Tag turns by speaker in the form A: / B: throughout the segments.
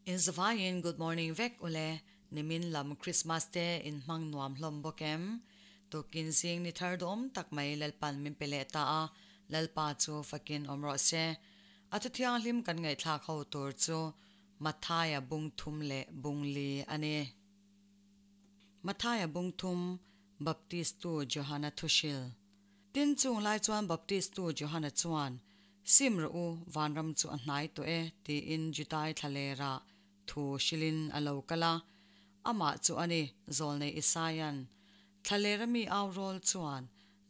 A: In zavaiin good morning vek ule, nimin lam Christmas te in hmang nuam hlawm bawk em? Tukin zing ni thar duhawm tak mai Lalpan min pe leh ta a, Lalpa chu fakin awm rawh se. A thu thianghlim kan ngaihthlak ho tur chu Mathaia bung thum leh bung li a ni. Mathaia bung thum, Baptistu Johana thuhril. Tin, chung lai chuan Baptistu Johana chuan, Sim rawh u, vanram chu a hnai tawh e, tiin Judai thlalerah thu hrilhin a lo kal a. Amah chu a ni, zawlnei Isaia'n, Thlalera mi au rawl chuan,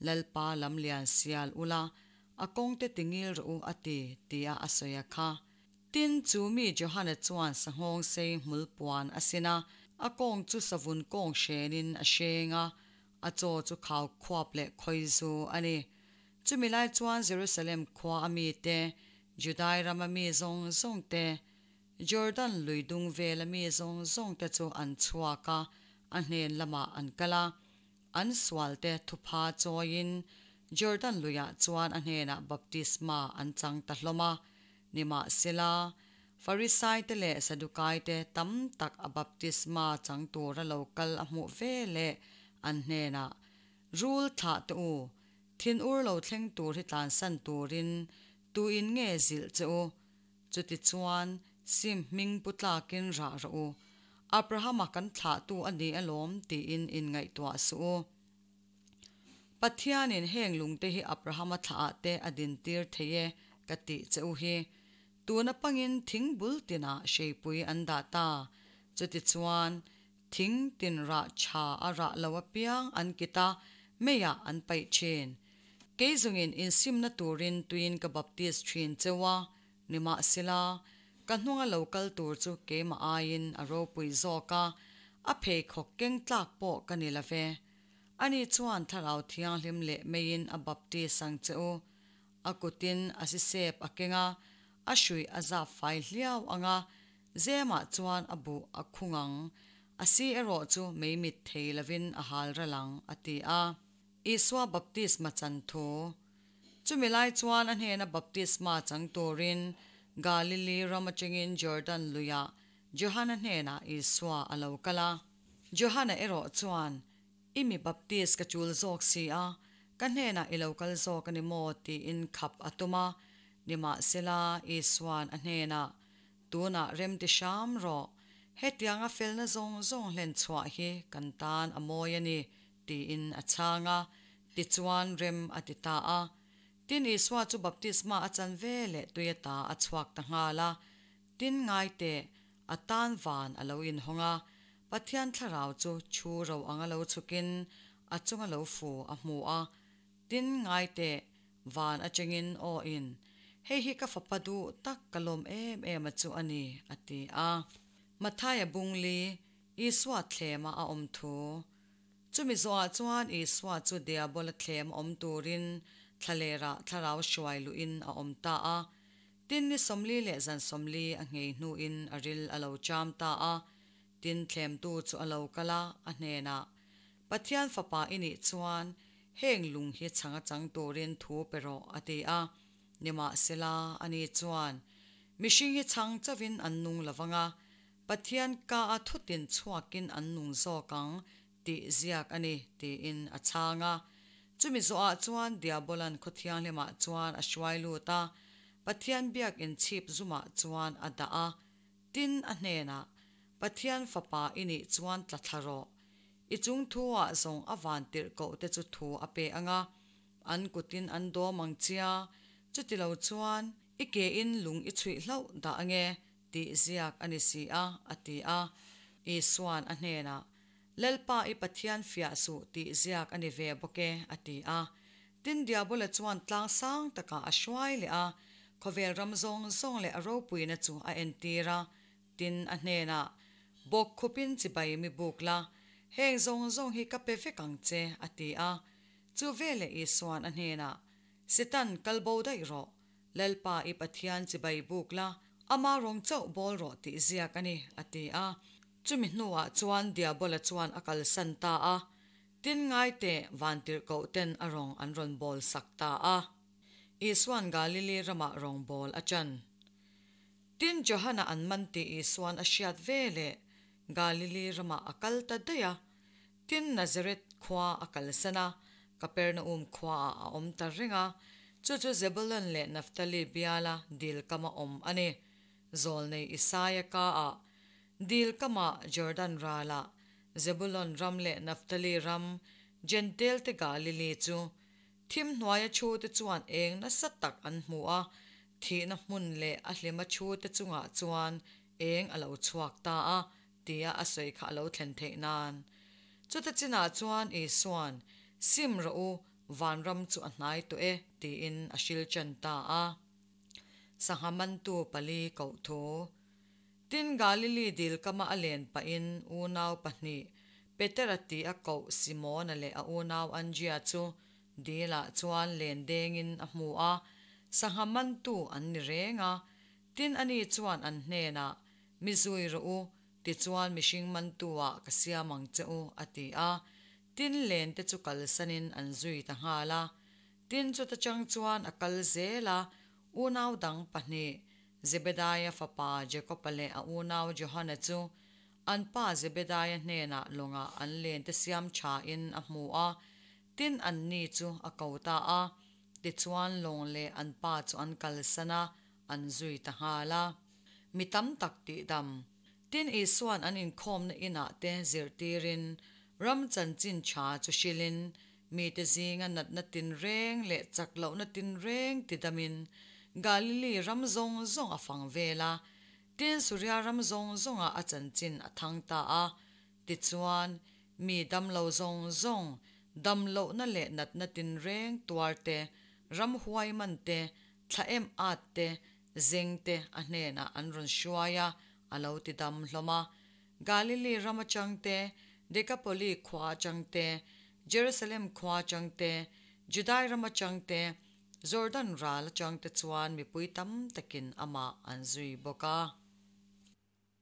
A: Lalpa lam lian sial ula, a kawngte tingil rawh u a ti, tia a sawi a kha. Tin, chu mi Johana chuan sanghawng sei hmul puan a sin a, a kawng chu savun kawng hrenin a hreng a, A chaw chu khau khuap leh khawi zu a ni. Chumi lai chuan Jerusalem khua a mite, Judai rama mi zawng zawng te, Jordan lui dung vela mi zawng zawng te chu an chhuak a, a hnen lamah an kal a. An sualte thupha chawiin Jordan luiah chuan a hnenah baptisma an chang ta hlawm a. Nimahsela, Farisaite leh Sadukaite tam tak a baptisma chang tura lo kal a hmuh ve leh an hnenah, Rul thlah teh u, thinur lo thleng tur hi tlansan turin tuin nge zilh che u? Chutichuan, sim hming pu tlakin rah rawh u. Abrahama kan thlahtu a ni alawm tiin inngaihtuah suh u. Pathianin heng lungte hi Abrahama thlaah te a dintir thei e ka tih che u hi. Tuna pangin thing bul tinah hreipui an dah ta. Chutichuan, thing tin rah tha a rah lo apiang an kit a, meiah an paih thin. Kei zungin insimna turin tuin ka baptis thin cheu a, nimahsela, ka hnunga lo kal tur chu keimah aiin a ropui zawk a, a pheikhawk keng tlak pawh ka ni lo ve. Ani chuan Thlarau Thianghlim leh meiin a baptis ang che u. A kutin a sisep a keng a, a hruih a zap fai hliau ang a, zemah chuan a buh a khung ang, a si erawh chu mei mit thei lovin a hal ral ang, a ti a. Isua baptisma chan thu. Chumi lai chuan a hnena baptisma chang turin Galili ram atangin Jordan luiah Johana hnenah Isua a lo kal a. Johana erawh chuan, I mi baptis ka chul zawk si a, ka hnenah i lo kal zawk a ni maw? tiin khap a tum a. Nimahsela, Isua'n a hnenah, Tunah rem ti hram rawh, hetianga felna zawng zawng hlen chhuah hi kan tan a mawi a ni, tiin a chhang a. Tichuan rem a ti ta a. Tin, Isua chu baptisma a chan ve leh tui ata a chhuak ta nghal a. Tin, ngai teh, a tan van a lo inhawng a, Pathian thlarau chu thu ro anga lo chhukin a chunga lo fu a hmu a. Tin, ngai teh, van atangin aw in, Hei hi ka fapa duh tak ka lawm em em a chu a ni, a ti a. Mathaia bungli, Isua thlema a awm thu. Chumi zawhah chuan Isua chu Diabola thlem a awm turin thlalerah thlarau hruai luhin a awm ta a. Tin ni 40 leh zan 40 a nghei hnuin a ril a lo cham ta a. Tin thlemtu chu a lo kal a, a hnenah, Pathian fapa i nih chuan heng lung hi chhang a chang turin thu pe rawh, a ti a. Nimahsela, ani chuan, Mihring hi chhang chauhin an nung lo vang a, Pathian ka a thutin chhuakin an nung zawk ang tih ziak a ni, tiin a chhang a. Chumi zawhah chuan Diabolan khaw thianghlimah chuan a hruai lut a, Pathian biakin chhip zumah chuan a dah a. Tin, a hnenah, Pathian fapa i nih chuan tla thla rawh. I chung thu-ah zawng a van tirh koh te chu thu a pe ang a, an kutin an dawm ang chia, chutilo chuan i ke-in lung i chhuih hlauh dah ange, Tih ziak a ni si a, a ti a. Isua'n a hnenah, Lalpa i Pathian fiah suh tih ziak a ni ve bawk e, a ti a. Tin, Diabola chuan tlang sang takah a hruai leh a, khawvel ram zawng zawng leh a ropuina chu a entir a. Tin, a hnenah, Bawk khupin chibai mi buk la, heng zawng zawng hi ka pe vek ang che, a ti a. Chu veleh Isua'n a hnenah, Setan, kal bo daih rawh, Lalpa i Pathian chibai buk la, ama rawng chauh bawl rawh tih ziak a ni, a ti a. Chumi hnuah chuan Diabola chuan a kalsan ta a, tin ngai teh vantirhkoh ten a rawng an rawn bawl sak ta a. Isua'n Galili ramah rawng bawl a chan. Tin, Johana an man tih Isuan a hriat veleh Galili ramah a kal ta daih a. Tin, Nazareth khua a kalsan a, Kapernaum khuaah a awm ta reng a, chu chu Zebulun leh Naphtali biala dil kama awm a ni. Zawlnei Isaia kaah, Dil kamah Jordan ralah Zebulun ram leh Naphtali ram Jentail-te Galili chu thim hnuaia chhute chuan eng nasa tak an hmu a, thihna hmun leh a hlima chhute chungah chuan eng a lo chhuak ta a, tia a sawi kha a lo thlen theih nan. Chuta chinah chuan Isua'n, Sim rawh u, vanram chu a hnai tawh e, tiin a hril ṭan ta a. Sangha mantu pali koh thu. Tin, Galili dil kama a len pahin unau pahnih, Petera tih a koh Simona leh a unau Andria chu dilah chuan len dengin a hmu a, sangha mantu an ni reng a. Tin, ani chuan an hnenah, Mi zui rawh u, tichuan mihring mantu-ah ka siam ang che u, a ti a. Tin, len te chu kalsanin an zui ta nghal a. Tin, chuta chang chuan a kal zel a, unau dang pahnih, Zebedaia fapa Jakob-a leh a unau Johana chu an pa Zebedaia hnenah lawngah an lente siam thain a hmu a, tin anni chu a ko ta a. Tichuan lawng leh an pa chu an kalsan a, an zui ta nghal a. Mi tam tak tihdam. Tin Isua'n an inkhawmna inah te zirtirin ram chanchin tha chu hrilhin Mite zinga natna tinreng leh chak lohna tinreng tidamin Galili ram zawng zawng a fang vel a, tin Suria ram zawng zawngah a chanchin a thang ta a. Tichuan, mi damlo zawng zawng, dam lohna leh natna tinreng tuar te, ramhuai man te, thla em at te, zeng te a hnenah an rawn hruai a, a lo tidam hlawm a. Galili ram atang te, Dekapoli khua atang te, Jerusalem khua atang te, Judai ram atang te, Jordan ral atang te chuan mipui tam takin amah an zui bawk a.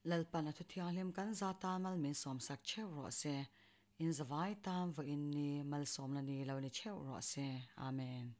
A: Lalpan a thuthianghlim kan za tan mal min sawmsak theuh rawh se. In zavai tan vawiin ni malsawmna ni lo ni theuh rawh se. Amen.